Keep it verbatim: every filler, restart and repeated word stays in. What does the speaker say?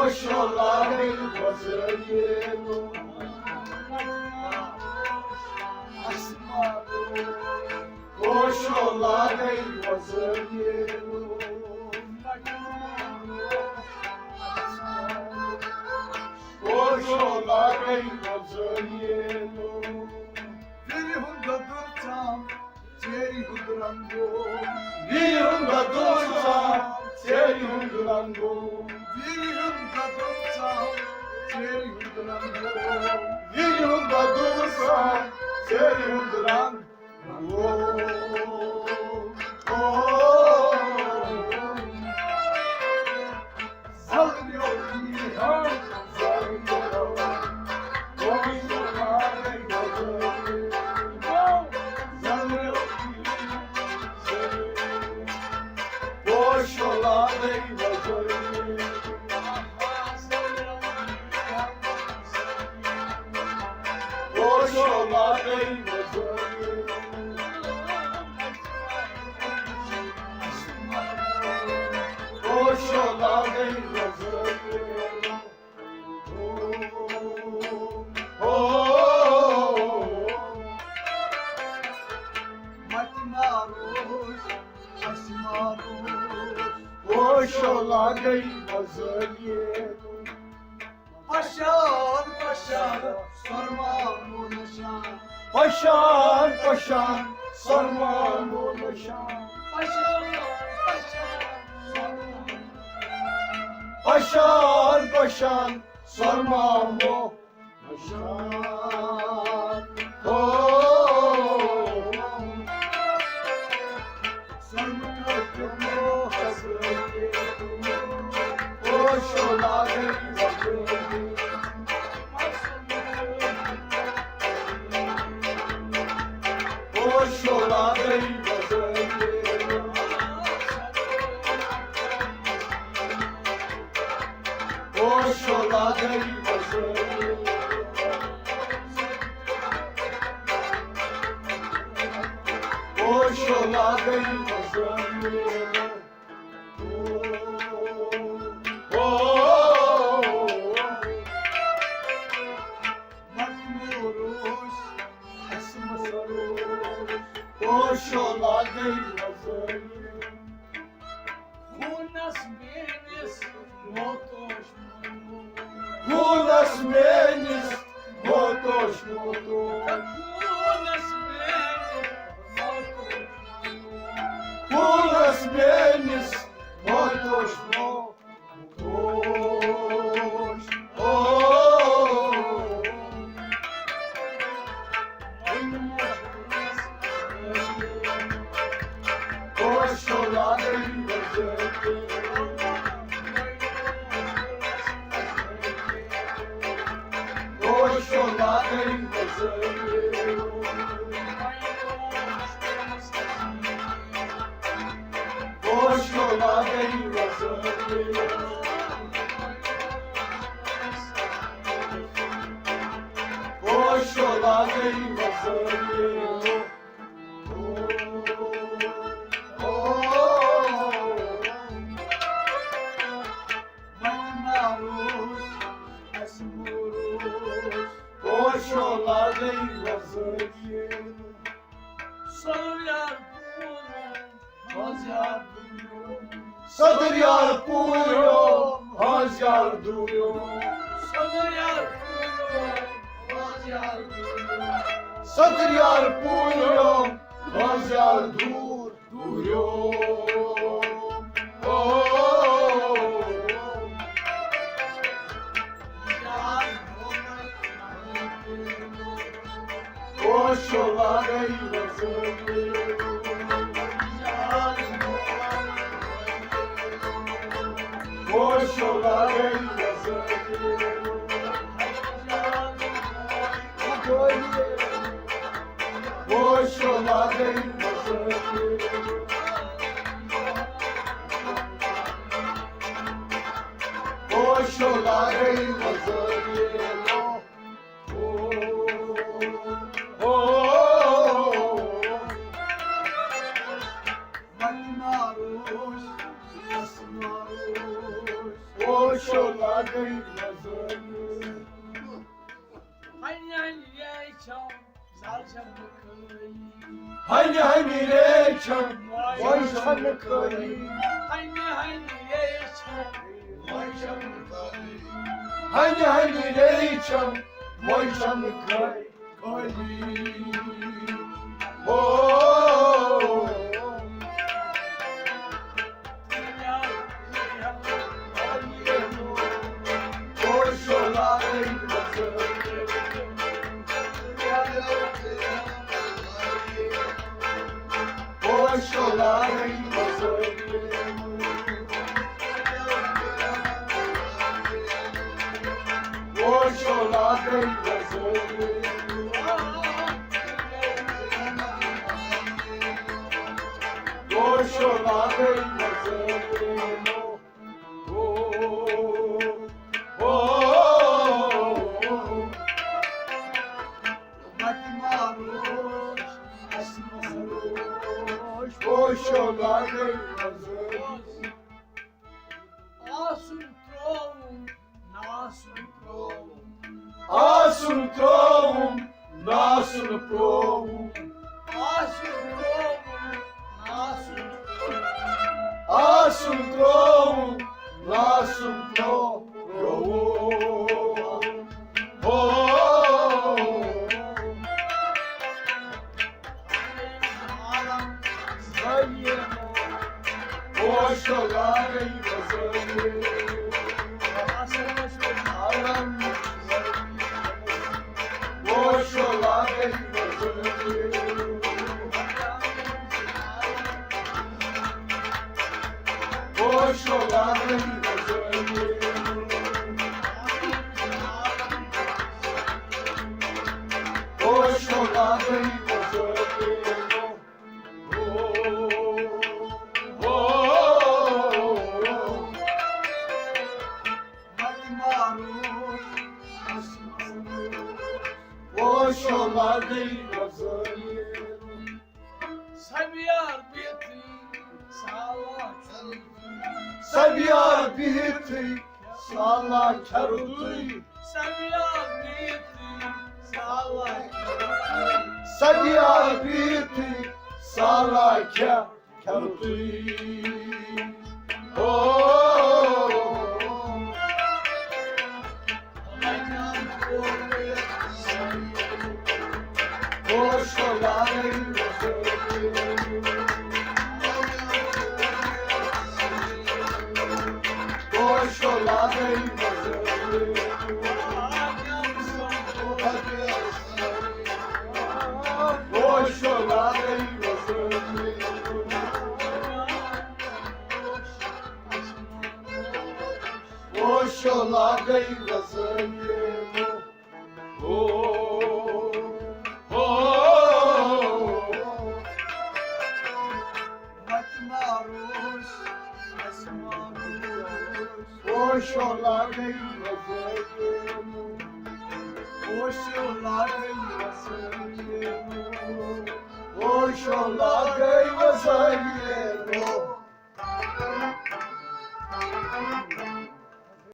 شولا گئی وزٲیِل۔ اسمانو۔ او شولا گئی وزٲیِل۔ او شولا گئی وزٲیِل۔ وِرِ ہُنٛد دۄدُر ژام، ژیرِ ہُنٛد رنٛگو۔ وِرِ ہُنٛد دۄدُر ژام، ژیرِ ہُنٛد رنٛگو۔ وِرِ ہُنٛد دۄدُر ژام، ژیرِ ہُنٛد رنٛگو۔ وِرِ ہُنٛد دۄدُر ژام، ژیرِ ہُنٛد رنٛگ۔ او شولا گئی وزٲیِل۔ پشان، پشان، سۄرمامو نشان۔ پشان، پشان، سۄرمامو نشان۔ پشان، پشان، سۄرمامو۔ پشان، پشان، سۄرمامو۔ او شولا گئی وزٲیِل۔ او شولا گئی وزٲیِل۔ او، او، مجبوٗر اوس، اَسہِ مہ سَروس۔ او شولا گئی وزٲیِل۔ خوٗنس میٲنِس موتوش موتوش۔ خوٗنس میٲنِس موتوش موتوش۔ خوٗنس میٲنِس موتوش موتوش۔ خوٗنس میٲنِس موتوش موتوش۔ او۔ او شولا گئی وزٲیِل۔ صدر یار پوٗرو، ہنٛز یار دوٗریو۔ صدر یار پوٗرو، ہنٛز یار دوٗریو۔ صدر یار پوٗرو، ہنٛز یار دوٗریو۔ صدر یار پوٗرو، ہنٛز یار دوٗر۔ دوٗریو۔ او۔ او شولا گئی وزٲیِل۔ او شولا گئی وزٲیِل۔ او شولا گئی وزٲیِل۔ او شولا گئی وزٲیِل۔ او، او، مت ماروش، مت ماروش۔ او شولا گئی وزٲنۍ۔ ہنہِ ہنہِ ریچھم، زال چھم نہٕ خٲلی۔ ہنہِ ہنہِ ریچھم، وۄنۍ چھم نہٕ خٲلی۔ ہنہِ ہنہِ ریچھم، وۄنۍ چھم نہٕ خٲلی۔ ہنہِ ہنہِ ریچھم، وۄنۍ چھم نہٕ خٲلی۔ خٲلی۔ او۔ آسُن ترٛووُم، نہٕ آسُن ترٛووُم۔ آسُن ترٛووُم، نہٕ آسُن پرٛووُم۔ آسُن ترٛووُم، نہٕ آسُن پرٛووُم۔ آسُن ترٛووُم، نہٕ آسُن پرٛووُم۔ ہو۔ پوش لاگے وزٲنۍ۔ پوش لاگے وزٲنۍ۔ پوش لاگے وزٲنۍ۔ پوش لاگے وزٲنۍ۔ پوش لاگے وزٲنۍ۔ سبیار بِہتھٕے سالا کھیوٚن۔ سبیار بِہتھٕے سالا کھیوٚن۔ سبیار بِہتھٕے سالا کھیوٚن۔ سبیار بِہتھٕے سالا کھیوٚن۔ او۔ پوش لاگے وزٲنۍ۔ پوش لاگے وزٲنۍ۔ پوش لاگے وزٲنۍ۔ پوش لاگے وزٲنۍ۔ او، او۔ مت ماروش، اس ماروش۔ پوش لاگے وزٲنۍ۔ پوش لاگے وزٲنۍ۔ پوش لاگے وزٲنۍ۔